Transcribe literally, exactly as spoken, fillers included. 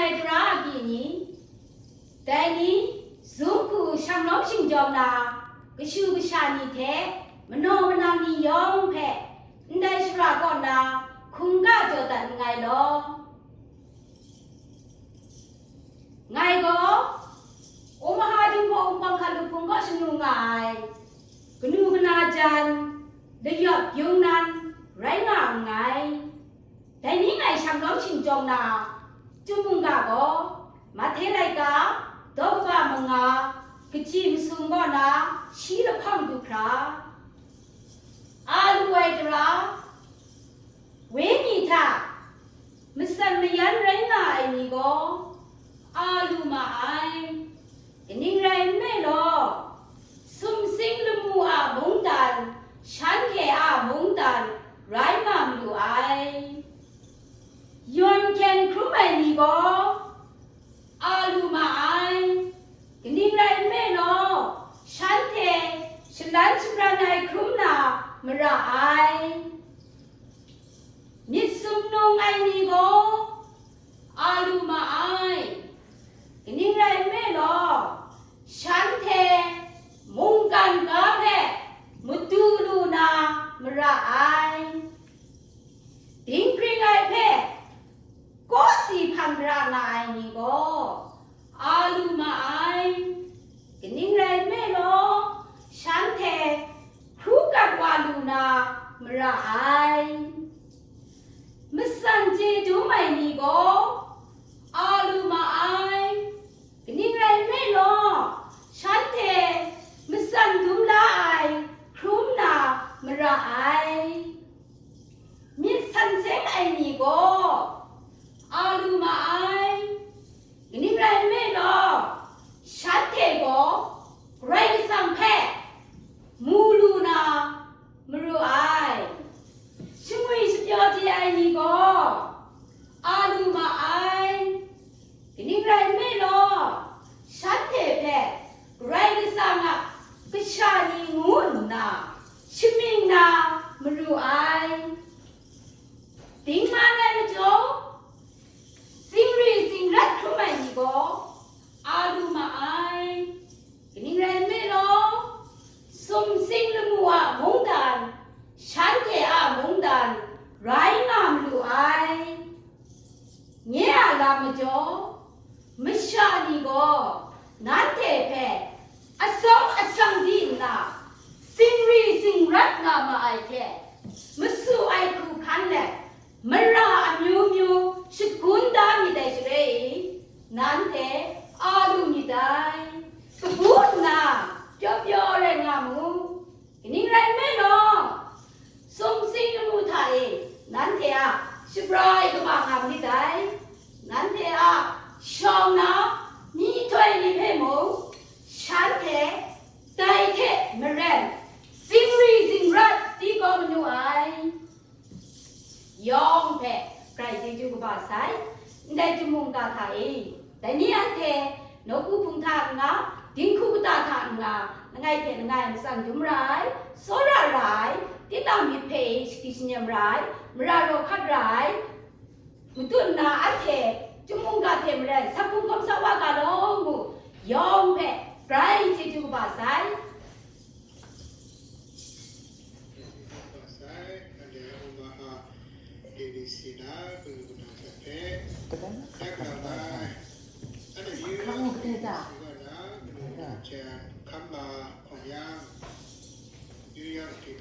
Tara agyi ni, dai ni, zungku shanglawm shingjawng na, kashu kasha ni hte manaw manang ni yawng hpe ndai shara kaw na hkungga jaw dat nngai law. Ngai gaw, Omaha Jinghpaw Wunpawng Hkalup Hpung kaw shanu nga ai, kanu kana jan, layawp yung nan rai nga nngai. Dai ni ngai shanglawm shingjawng na, chyum mungga gaw, Mahte laika, daw kaba manga, kaji masum kaw na, shi lahkawng du hkra, a lu ai tara, wenyi hta matsan mayan rai nga ai ni gaw, a lu ma ai. Kaning rai nme law, sumsing lamu a mungdan, shanhte a mungdan rai nga malu ai. Yawn hkyen hkrum ai ni gaw, a lu ma ai. Kaning rai nme law, shanhte shalan shabran ai hkrum na mara ai. Myit sumnung ai ni gaw, a lu ma ai. Kaning rai nme law, shanhte mungkan ga hpe madu lu na mara ai. Dinghpring ai hpe kawsi hpan ra nga ai ni gaw, a lu ma ai. Kaning rai nme law, shanhte hkru gat wa lu na mara ai. Matsan chye dum ai ni gaw, a lu ma ai. Kaning rai nme law, shanhte matsan dum la ai hkrum na mara ai. Myit san seng ai ni gaw, a lu ma ai. Kaning rai nme law, shanhte gaw Karai Kasang hpe mu lu na maru ai. Shangwi shapyaw chye ai ni gaw, a lu ma ai. Kaning rai nme law, shanhte hpe Karai Kasang a kasha ni ngu nna, shamying na maru ai. Dingman ai majaw, zingri zingrat hkrum ai ni gaw, a lu ma ai. Kaning rai nme law, sumsing lamu a mungdan, shanhte a mungdan rai nga malu ai. Nye a lam majaw, masha ni gaw nanhte hpe asawng asang di nna, zingri zingrat nga ma ai hte, masu ai hku hkan let, mara amyu myu shagun da myit dai shaloi, nanhte a lu myit dai. Kabu nna pyaw pyaw rai nga mu. Kaning rai nme law, sumsing lamu hta e nanhte a shabrai kaba nga myit dai. Nanhte a shawng na myihtoi ni hpe mung, shanhte dai hte maren zingri zingrat di kau manu ai. Yawng hpe grai chyeju kaba sai, ndai chyum mungga hta e, dai ni anhte nawku hpung hta n-ga, dinghku kata hta n-ga, langai hte langai matsan dum ra ai, tsawra ra ai, tinang myit hpe shaji shanyam ra ai, mara raw hkat ra ai, matut nna anhte chyum mungga hte maren sa hkungga sa wa ga law ngu, yawng hpe grai chyeju kaba sai. Sai, anhte Omaha K B C na kalu kata hte hpe, hkap la ai, anhte New York K B C na kalu kata hte hkam la hkawng yang, New York K B C